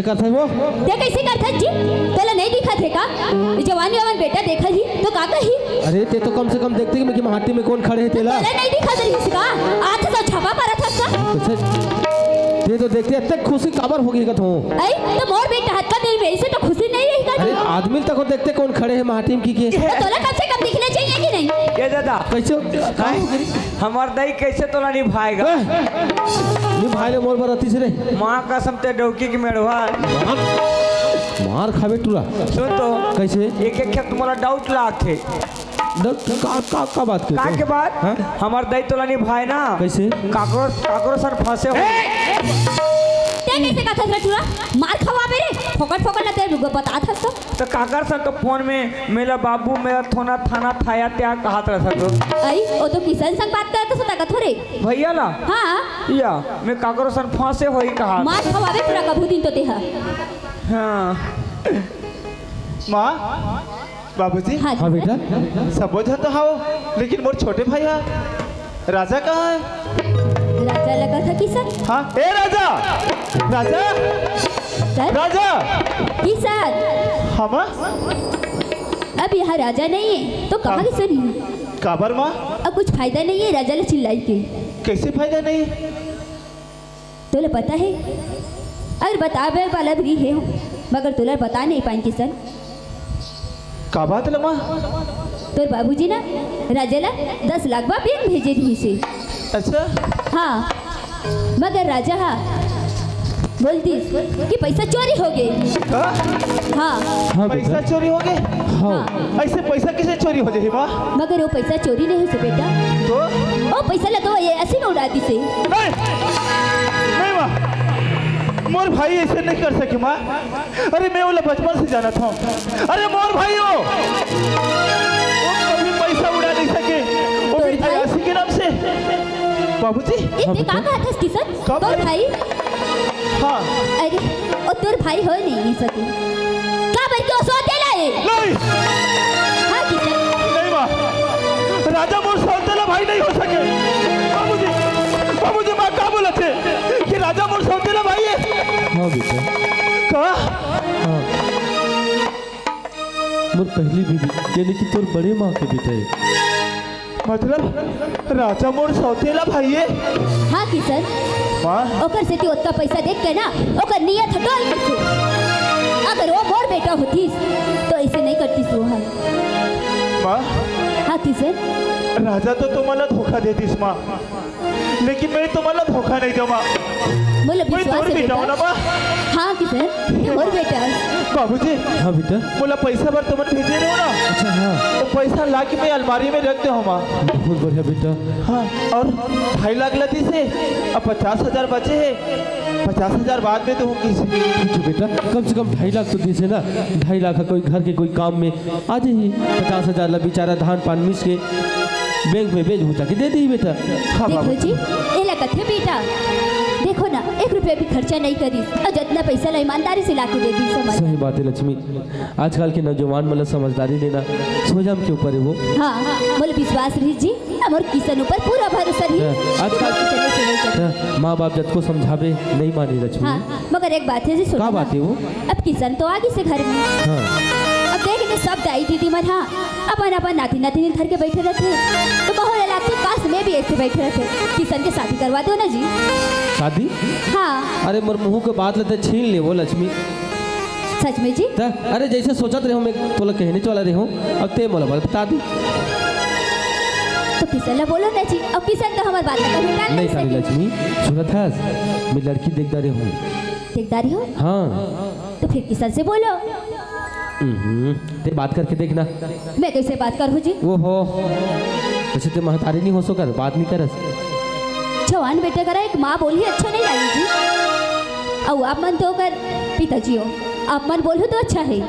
करथस वो? ते कइसे करथस जी? तोला नइ दिखत हे का? जवान जवान बेटा देखही तो का कही? अरे, ते तो कम से कम देखते कि मैं कि माटी में कौन खड़े हे तेला। तोला नइ दिखत रहिस का? आज तो छापा मारत हस का? कइसे? ते तो देखते अतेक खुशी काबर होगे कथों। अई, तो मोर बेटा हतका दिन में इसे तो खुशी नइ रही का अरे, जी? आदमी तको देखते कौन खड़े हे माटी में कि के। तो तोला कम से कम दिखना चाहिए कि नहीं? ये दादा, कइसे? का हो गे? हमर दई कइसे तोला निभाएगा? ए, निभाए ले मोर बर अतिस रे। माँ कसम ते डौकी के मेड़वा। मार, मार खाबे टूरा। सुन तो। कइसे? एक एक खेप तुम्हारा डाउट लागथे। डाउट का, का, का बात के का तो? के बात? हाँ? हमर दई तोला निभाए ना। कइसे? काकरो, काकरो सन फंसे हो। ते कइसे कथस रे टूरा? मार खवाबे रे। फोकट फोकट ना ते बतात हस तो। तो काकर सन तो फोन में, "मेला बाबू, मेला थोना, थाना, थाया, त्या," कहत रह सको। अई, ओ तो किसन संग बात करत हस, ताकत हो रे। भैया ला? हाँ। या, मैं काकरो सन फंसे होई कहा। मार खवाबे पूरा कभू दिन तो तेहा। हाँ। माँ, बाबूजी, हाँ जी हाँ सर। बेटा। सबो झन तो हाओ, लेकिन मोर छोटे भाई हा राजा कहाँ हे? राजा लगा था किसन। हाँ, ए राजा, राजा, सर? राजा। किसन। हाँ माँ? अब यहाँ राजा नहीं है तो कहाँ हाँ। किसन है? काबर माँ? अब कुछ फायदा नहीं है राजा ले चिल्लाई के। कइसे फायदा नहीं? तोला पता हे? अगर बतावे वाला भी हे, मगर तोला बता नइ पाएन किसन। का बात ल माँ? तोर बाबूजी ना राजा ला दस लाख बा बैंक भेजे रिहिस हे। अच्छा। हाँ, मगर राजा हा बोल दिस कि पैसा चोरी हो गे। का? हाँ। हाँ पैसा बेटा। चोरी हो गे? हाँ। हाँ। अइसे पैसा कइसे चोरी हो जाही माँ? मगर वो पैसा चोरी नहीं होइस बेटा। तो? वो पैसा ला तो ये अइसे में उड़ा दिस हे। नहीं, नहीं माँ, मोर भाई अइसे नहीं कर सके माँ। अरे मैं ओला बचपन से जानत हँव। अरे मोर भाई हो, वो कभी पैसा उड़ा नहीं सके, वो तोर भी भाई? अयासी के नाम से। बाबूजी। ए, ते का कहत हस किसन? का तोर भाई? भाई? हाँ। अरे, ओ तोर भाई हो नहीं सके। काबर के ओ सौतेला हे? नहीं। हाँ, किसन। नहीं माँ, राजा मोर सौतेला भाई नहीं हो सके। बाबूजी, बाबूजी, माँ का बोलत हे कि राजा मोर सौतेला भाई हे? हाँ बेटा। का? हाँ। मोर पहली बीबी, यानी कि तोर बड़े माँ के बेटा हे। मतलब, राजा मोर सौतेला भाई हे? हाँ किसन। माँ। ओकर सेती ओतका पैसा देख के ना, ओकर नियत ह डोल गिस। अगर वो मोर बेटा होतिस, तो अइसे नहीं करतिस वो ह। माँ। हाँ किसन। राजा तो तुमला धोखा दे दिस माँ, लेकिन मैं तुमला धोखा नहीं देवँव माँ। मोला मैं विश्वास तोर हे बेटा बेटा। हँव ना माँ। हाँ किसन, तैं मोर बेटा हस। बाबूजी। हाँ बेटा। मोला पैसा बर तुमन भेजे रहेव ना। अच्छा हाँ। वो पैसा ला के मैं अलमारी में रख दे हँव माँ। बहुत बढ़िया बेटा। हाँ, अउ ढाई लाख ला दिस हे, अब पचास हजार बचे हे, पचास हजार बाद में दूहूँ किसे। ठीक हे बेटा, कम से कम ढाई लाख तो दिस हे ना, ढाई लाख कोई घर के कोई काम में आ जाही। पचास हजार ला बेचारा धान पान मिस के बैंक में बेच बुचा के दे दिही बेटा। हाँ देखो बाबू। जी, एला कथे बेटा, देखो ना, एक रुपया भी खर्चा नहीं करिस अउ जतना पैसा ला ईमानदारी से ला के दे दिस हमन। सही बात हे लक्ष्मी, आजकल के नौजवान मन ला समझदारी लेना सोझम के ऊपर हे वो। हाँ, मोला विश्वास रहिस जी, हमर किसन ऊपर पूरा भरोसा रहिस। हाँ, आजकल किसन अइसे नहीं करय। हाँ, माँ बाप जतको समझाबे नहीं मानी लक्ष्मी। हाँ, मगर एक बात हे जी, सुनो का ना। बात हे वो? अब किसन तो आ गिस हे घर में। हाँ। अब देख के सब दाई दीदी मन, हाँ, अपन अपन नाती नातिन धर के बैठे रहिथे, तो बहू ला लगथे काश मैं भी अइसे बैठे रहतेंव। किसन के शादी करवा दो ना जी। शादी? हाँ। अरे मोर मुँह के बात ला तो छीन ले वो लक्ष्मी। सच में जी? त, अरे जइसे सोचत रहेंव मैं तोला कहने वाला रहेंव, अब तैं मोला बता दिस। तो किसन ला बोलो ना जी, अब किसन तो हमर बात ला कभी टाल नहीं नहीं टाली सके। लक्ष्मी, सुनत हस, मैं लड़की देखत रहेंव। देखत रहेंव? हाँ। तो फिर किसन से बोलो। हम्म, तैं बात करके देख ना। मैं कइसे बात करहूँ जी? वो हो, वइसे तैं महतारी नहीं होस ओकर, बात नहीं करस। जवान बेटा करा एक माँ बोली अच्छा नहीं लागे जी। अउ आप मन तो ओकर पिताजी हो, आप मन बोलहू तो अच्छा हे।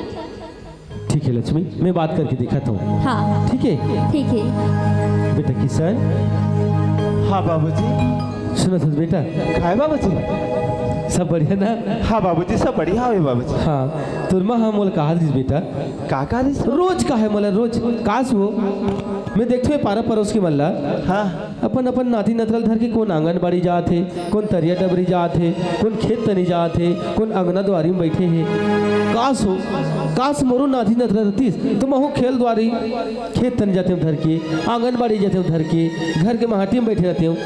ठीक हे लक्ष्मी, मैं बात करके देखत हँव। हाँ। ठीक हे? ठीक हे। बेटा किसन। हाँ बाबूजी। सुनत हस बेटा? काय बाबूजी? सब बढ़िया ना? हाँ बाबूजी, सब बढ़िया हवे बाबूजी। हाँ, तोर माँ ह मोला कहा दिस बेटा। का कहा दिस? रोज कहे मोला, रोज। कास वो, मैं देखथों पारा परोस के मन ला। हाँ। अपन अपन नाती नतरा ल धर के कोन आंगनबाड़ी जात हे, कोन तरिया डबरी जात हे, कोन खेत तनी जात हे, कोन अंगना दुआरी में बैठे हे। कास वो, कास मोरो नाती नतरा रहतिस त महूँ खेत दुआरी, खेत तनी जातेंव धर के, आंगनबाड़ी जातेंव धर के, घर के माटी में बैठे रहतेंव।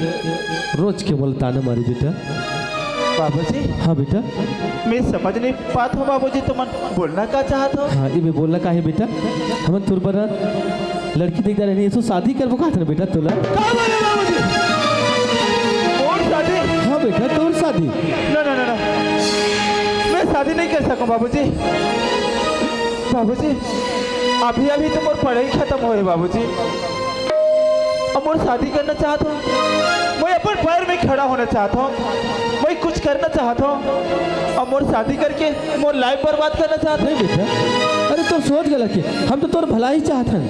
रोज के मोला ताना मारी बेटा। बाबूजी। हाँ बेटा। मैं समझ नहीं पात हूँ बाबूजी, तुमन बोलना का चाहत हो? हाँ, ये मैं बोलना का हे बेटा, हमन तोर बर लड़की देख डारे हन, एसो शादी करबो कहत हन बेटा तोला। का बोले बाबूजी? मोर शादी? हाँ बेटा, तोर शादी। ना, ना, ना, ना, मैं शादी नहीं कर सकूँ बाबूजी। बाबूजी, अभी अभी तो मोर पढ़ाई खत्म होए बाबूजी। अब मोर शादी करना चाहत हूँ, मैं अपन पैर में खड़ा होना चाहत हूँ, मैं कुछ करना चाहत हूँ। अब मोर शादी करके मोर लाइफ बर्बाद करना चाहत हूँ। नहीं बेटा, अरे तोर सोच गलत हे, हम तो तोर भलाई चाहत हन।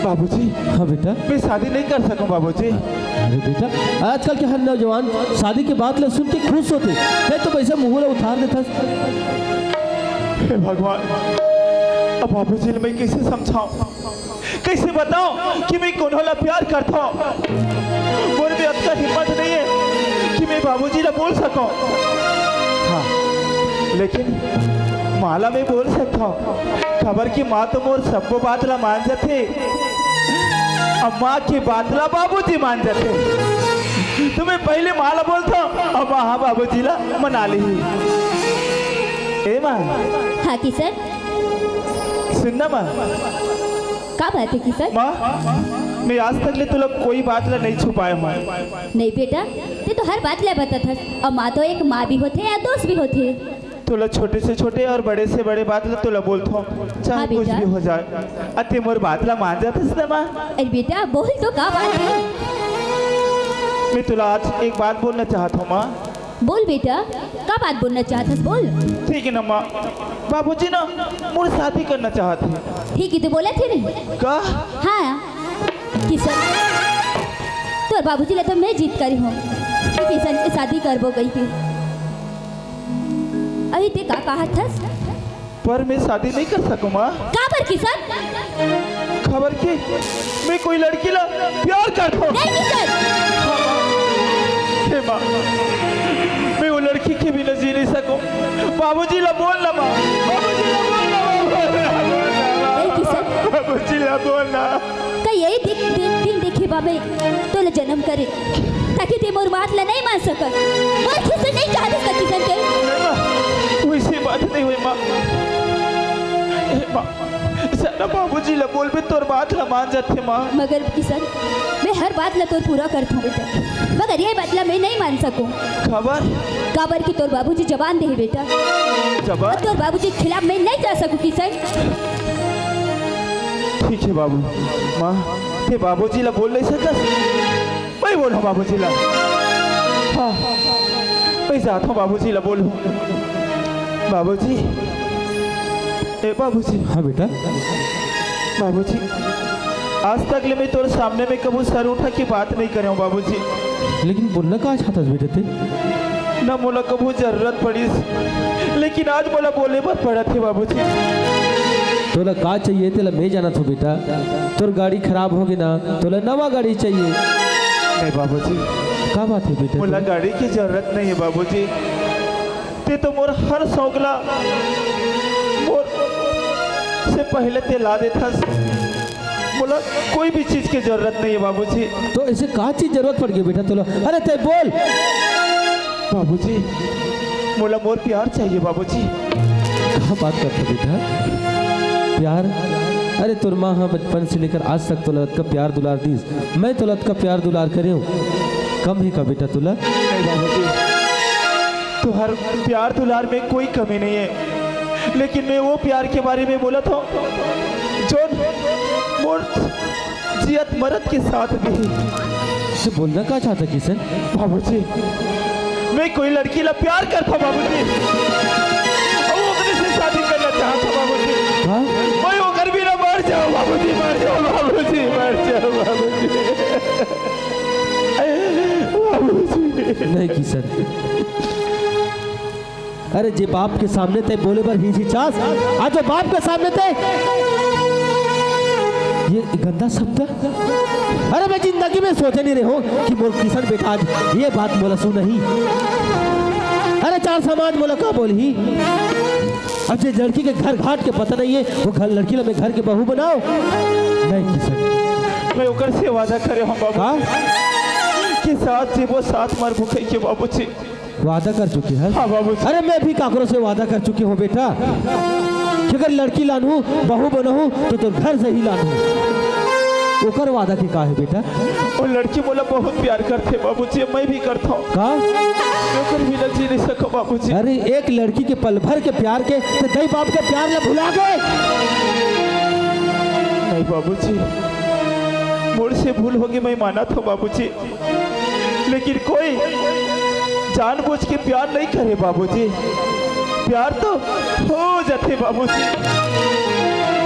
बाबूजी। हाँ बेटा। मैं शादी नहीं कर सकूँ बाबूजी। अरे बेटा, आजकल के हर नौजवान शादी के बात ला सुन के खुश होथे, तैं तो वैसे मुँह ला उतार देथस। हे भगवान, अब बाबूजी ल मैं कैसे समझाऊं, कैसे बताऊं कि मैं कोनो ला प्यार करता हूं? मोर में अतका हिम्मत नहीं है कि मैं बाबूजी ला बोल सकूं। हाँ, लेकिन माँ ला मैं बोल सकता हूं, काबर कि माँ तो मोर सब्बो बात ला मान जाथे। अब माँ के बात ला बाबूजी मान जाथे। तो मैं पहले माँ ला बोलता हूं, अब माँ ह बाबूजी ला मना लेही। ए माँ। हाँ किशन। सुन ना माँ। का बात हे किशन? माँ, मैं आज तक ले तोला कोई बात ला नहीं छुपाए हूँ। नहीं बेटा, तैं तो हर बात ला बतात हस। अउ माँ तो एक माँ भी होथे अउ दोस्त भी होथे। तोला छोटे से छोटे अउ बड़े से बड़े बात ला तोला बोलथों, चाहे हाँ कुछ बेटा। भी हो जाए। अ तैं मोर बात ला मान जाथस ना माँ? अरे बेटा, बोल तो का बात हे? मैं तोला आज एक बात बोलना चाहत हूँ माँ। बोल बेटा, का बात बोलना चाहत हस, बोल। ठीक है ना माँ, बाबूजी ना मोर शादी करना चाहत हे। ठीक है, तैं बोलत हे रे। का? हाँ, किशन, तोर बाबूजी ला तो मैं जिद करे हूँ कि किशन के शादी करबो कहिके। अभी तैं का कहत हस? पर मैं शादी नहीं कर सकूँ माँ। काबर किशन? काबर कि मैं कोई लड़की ला प्यार करथों। नहीं किशन। हे माँ, मैं वो लड़की के बिना जी नहीं सकूँ। बाबूजी ला बोल ना माँ, बाबूजी ला बोल ना माँ, बोल ना, बोल ना, नहीं किशन। बाबूजी ला बोल ना। का यही दिन, दिन, दिन देखे बाबे तोला जन्म करे, ताकि तैं मोर बात ला नहीं मान सकस। मोर खिस नहीं चाहत हस किशन तैं। नहीं माँ, वैसी बात नहीं हुई माँ। हे माँ, ज्यादा बाबूजी ला बोलबे तोर बात ला मान जाथे माँ। मगर किशन, मैं हर बात ला तोर पूरा करथों बेटा, मगर ये बात ला मैं नहीं मान सकूँ। काबर? काबर कि तोर बाबूजी जबान दे हे बेटा। जबान? तोर बाबूजी के खिलाफ मैं नहीं जा सकूँ किशन। ठीक है बाबू, माँ, तैं बाबूजी ला बोल नहीं सकस? मैं बोलहूँ बाबूजी ला। हाँ, मैं जाथों बाबूजी ला बोलहूँ। बाबूजी, ए बाबूजी। हाँ बेटा। बाबूजी, आज तक ले मैं तोर सामने में कभू सर उठा के बात नहीं करे हूँ बाबूजी। लेकिन बोलना का चाहत हस बेटा तैं? ना मोला कभू जरूरत पड़िस, लेकिन आज मोला बोले बर पड़त हे बाबूजी। तोला का चाहिए तेला मैं जानत हूँ बेटा। तोर गाड़ी खराब होगे ना, तोला नवा गाड़ी चाहिए। नहीं बाबूजी। का बात हे बेटा? मोला गाड़ी के जरूरत नहीं हे बाबूजी। तैं तो मोर हर शौक ला मोर से पहले तैं ला देथस। मोला कोई भी चीज के जरूरत नहीं हे बाबूजी। तो ऐसे का चीज जरूरत पड़ गई बेटा तोला? अरे तैं बोल। बाबूजी, मोला मोर प्यार चाहिए बाबूजी। का बात करथस बेटा? प्यार? अरे तोर माँ ह बचपन से लेकर आज तक तोला अतका प्यार दुलार दिस, मैं तोला अतका प्यार दुलार करे हूँ, कम हे का बेटा तोला? नहीं बाबूजी, तोहर प्यार दुलार में कोई कमी नहीं है, लेकिन मैं वो प्यार के बारे में बोलत हूँ जोन मोर जियत मरत के साथ भी। तैं बोलना का चाहत हस किशन? बाबूजी, मैं कोई लड़की ला प्यार करथों बाबूजी, अउ ओकरे से शादी करना चाहत हूँ बाबूजी। हाँ? मैं ओकर बिना मर जाऊँ बाबूजी, मर जाऊँ बाबूजी, मर जाऊँ बाबूजी। बाबूजी। नहीं किशन, अरे, जे बाप के सामने तैं बोले बर हिचकिचास, आज जो बाप के सामने तैं ये गंदा शब्द। अरे, मैं जिंदगी में सोचे नहीं रहे हूँ कि मोर किशन बेटा आज ये बात मोला सुनही। अरे, चार समाज मोला का बोलही? अब जे लड़की के घर घाट के पता नहीं है, वो घर लड़की ला मैं घर के बहू बनाओ। नहीं किशन। मैं ओकर से वादा करे हूँ बाबू हाँ? कि साथ जीबो, साथ मरबो कहिके बाबूजी। वादा कर चुके हैं? हाँ बाबूजी। अरे, मैं भी काकरो से वादा कर चुके हूँ बेटा कि अगर लड़की लानहूँ, बहू बनहूँ, तो तोर घर से ही लानहूँ। ओकर वादा के का है बेटा? वो लड़की मोला बहुत प्यार करथे बाबूजी, मैं भी करथौं। का? मैं ओकर बिना जी नहीं सकौं बाबूजी। अरे, एक लड़की के पल भर के प्यार के ते दई बाप के प्यार ला भुला गए। नहीं बाबूजी, मोर से भूल होगे, मैं मानत हौं बाबूजी। लेकिन कोई जानबूझ के प्यार नहीं करे बाबूजी, प्यार तो हो जाथे बाबूजी।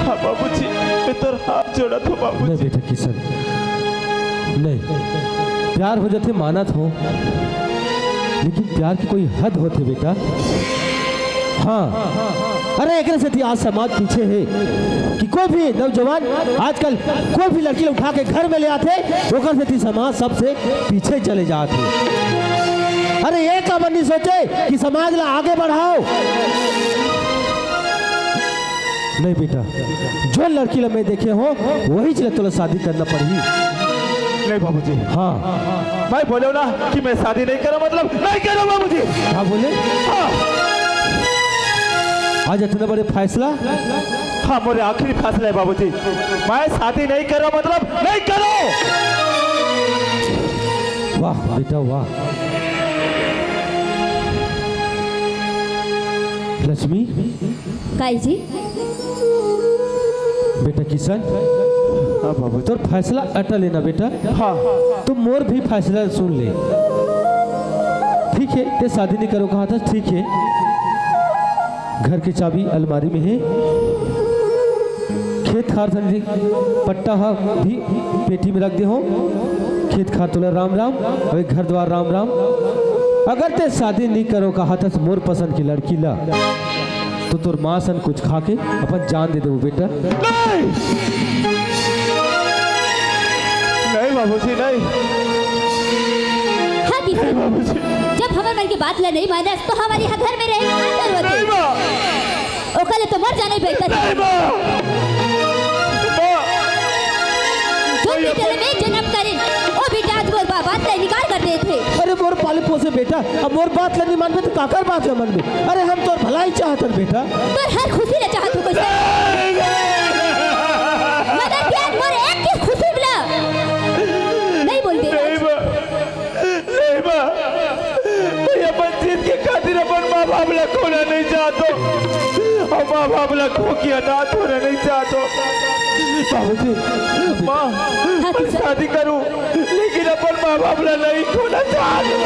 हाँ बाबूजी, मैं तोर हाथ जोड़त हौं बाबूजी। नहीं बेटा किशन, नहीं, प्यार हो जाथे मानत हौं, लेकिन प्यार के कोई हद होथे बेटा। हाँ, अरे एकरे सेती आज समाज पीछे है कि कोई भी नौजवान आजकल कोई भी लड़की उठा के घर में ले आथे, ओकर सेती समाज सबसे पीछे चले जात है। अरे ये काबर नहीं सोचे कि समाज ला आगे बढ़ाओ? नहीं बेटा, जो लड़की ला मैं देखे हौं, वही ला तोला शादी करना पड़ही। नहीं बाबूजी। हाँ। मैं बोले ना कि मैं शादी नहीं करूँ, मतलब नहीं करूँ बाबूजी। क्या बोले? हाँ। आज इतना बड़े फैसला? हाँ, मोर आखिरी फैसला है बाबूजी। मैं शादी नहीं करूँ, मतलब नहीं करूँ। वाह बेटा वाह। लक्ष्मी। काई जी? बेटा किशन। हाँ बाबू। तोर फैसला अटल है ना बेटा? हाँ। तो मोर भी फैसला सुन ले। ठीक है, ते शादी नहीं करो कहा था, ठीक है। घर के चाबी अलमारी में है। खेत खार संजी पट्टा हा भी पेटी में रख दे हौं। खेत खार तोला राम राम, अउ घर द्वार राम राम। अगर ते शादी नहीं करो कहा था मोर पसंद की लड़की ला, तो तोर माँ सन कुछ खा के अपन जान दे देबो बेटा। नहीं, नहीं बाबूजी, नहीं। हाँ किशन, नहीं बाबूजी। जब हमर मन के बात ला नहीं मानस, तो हमर यहाँ घर में रहे के का जरूरत है? नहीं माँ। ओकर ले तो मर जाना ही बेहतर है। नहीं माँ। माँ। जो बेटा में जन्म करिन, ओ बेटा आज मोर बा-, बात ला इनकार कर देथे। अरे मोर पाले पोसे बेटा, अब मोर बात ला नहीं मानबे तो काकर बात ला मानबे? अरे हम तोर भलाई चाहत हन बेटा। तोर हर खुशी ला चाहत हूँ कैसे? मगर प्यार मोर एक की खुशी ला नहीं बोल दे। नहीं बा, नहीं बा। मैं अपन जीत के खातिर अपन माँ बाप ला खोना नहीं चाहत हूँ। और माँ बाप ला खो के अनाथ होना नहीं चाहत हूँ। बाबूजी, माँ, हाँ, मैं किशन। शादी करूँ, लेकिन अपन माँ बाप ला नहीं खोना चाहत हूँ।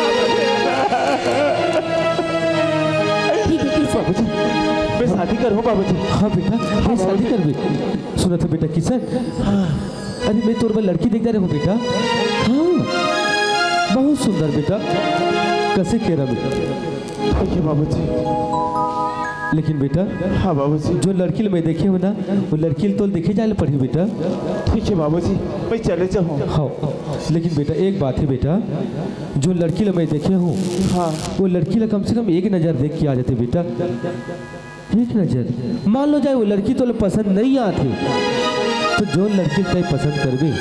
ठीक है, किशन। बाबूजी, मैं शादी करूँ बाबूजी। हाँ बेटा, मैं शादी करबे। सुनत हस बेटा किशन? हाँ। अरे मैं तोर बर लड़की देख डारे हूँ बेटा। हाँ, बहुत सुंदर बेटा, कसे केरा में। ठीक है बाबूजी। लेकिन बेटा, हाँ बाबूजी। जो लड़की ल मैं देखे हूँ ना, वो लड़की ल तो देखे जाए ल पड़ही बेटा। ठीक है बाबूजी, मैं चले जाऊँ। हाँ, लेकिन बेटा एक बात है बेटा, जो लड़की ल मैं देखे हूँ, हाँ। वो लड़की ल कम से कम एक नजर देख के आ जाते बेटा। एक नजर। मान लो जाए वो लड़की तोला पसंद नहीं आथे, तो जो लड़की तय पसंद करबे,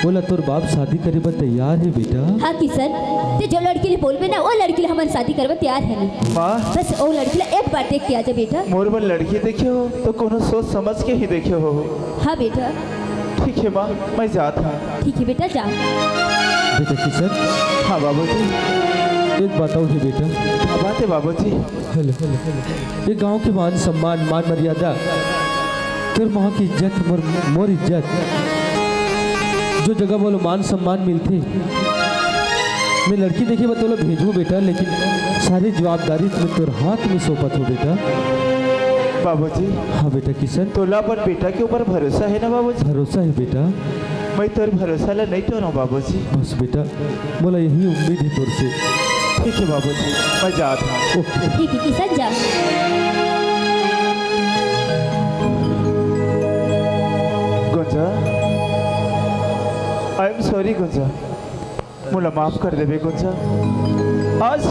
ओला तोर बाप शादी करे बर तैयार है बेटा। हाँ किशन, ते जो लड़की ले बोलबे ना, वो लड़की ले हमन शादी करे बर तैयार है नहीं। माँ। बस वो लड़की ला एक बार देख के आ जा बेटा। मोर बर लड़की देखे हो तो कोनो सोच समझ के ही देखे हो। हाँ बेटा। ठीक है माँ, मैं जात हूँ। ठीक है बेटा, जा। बेटा किशन। हाँ बाबूजी। एक बात और है बेटा। क्या बात है बाबूजी? Hello, hello, hello. ये गांव के मान सम्मान, मान मर्यादा, तोर माँ की इज्जत, मोर, मोर इज्जत, जो जगह बोलो मान सम्मान मिलथे, मैं लड़की देखे बर तोला भेजहूँ बेटा, लेकिन सारी जवाबदारी मैं तोर हाथ में सौंपत हूँ बेटा। बाबूजी। हाँ बेटा किशन। तोला अपन बेटा के ऊपर भरोसा है ना बाबूजी? भरोसा है बेटा। मैं तोर भरोसा ला नहीं तोड़ूँ बाबूजी। बस बेटा, मोला यही उम्मीद है तोर से। ठीक है बाबूजी, मैं जात हूँ। ठीक है किशन, जा। गुंजा, I am sorry गुंजा, मोला माफ कर देबे गुंजा। आज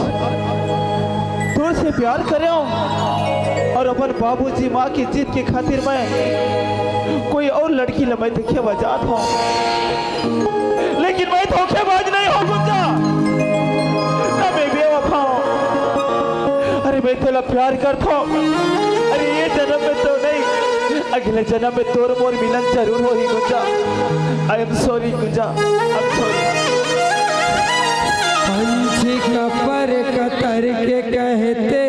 तोर से प्यार करे हूँ और अपन बाबूजी माँ की जिद के खातिर मैं कोई और लड़की ल मैं देखे बर जात हूँ, लेकिन मैं धोखेबाज नहीं हूँ गुंजा, ना मैं बेवफा हूँ। अरे मैं तोला प्यार करत हूँ। अरे ये जन्म में तो नहीं, अगले जन्म में तोर मोर मिलन जरूर होही गुंजा। I am sorry Gunja, I am sorry। पंछी कपर कतर के कहते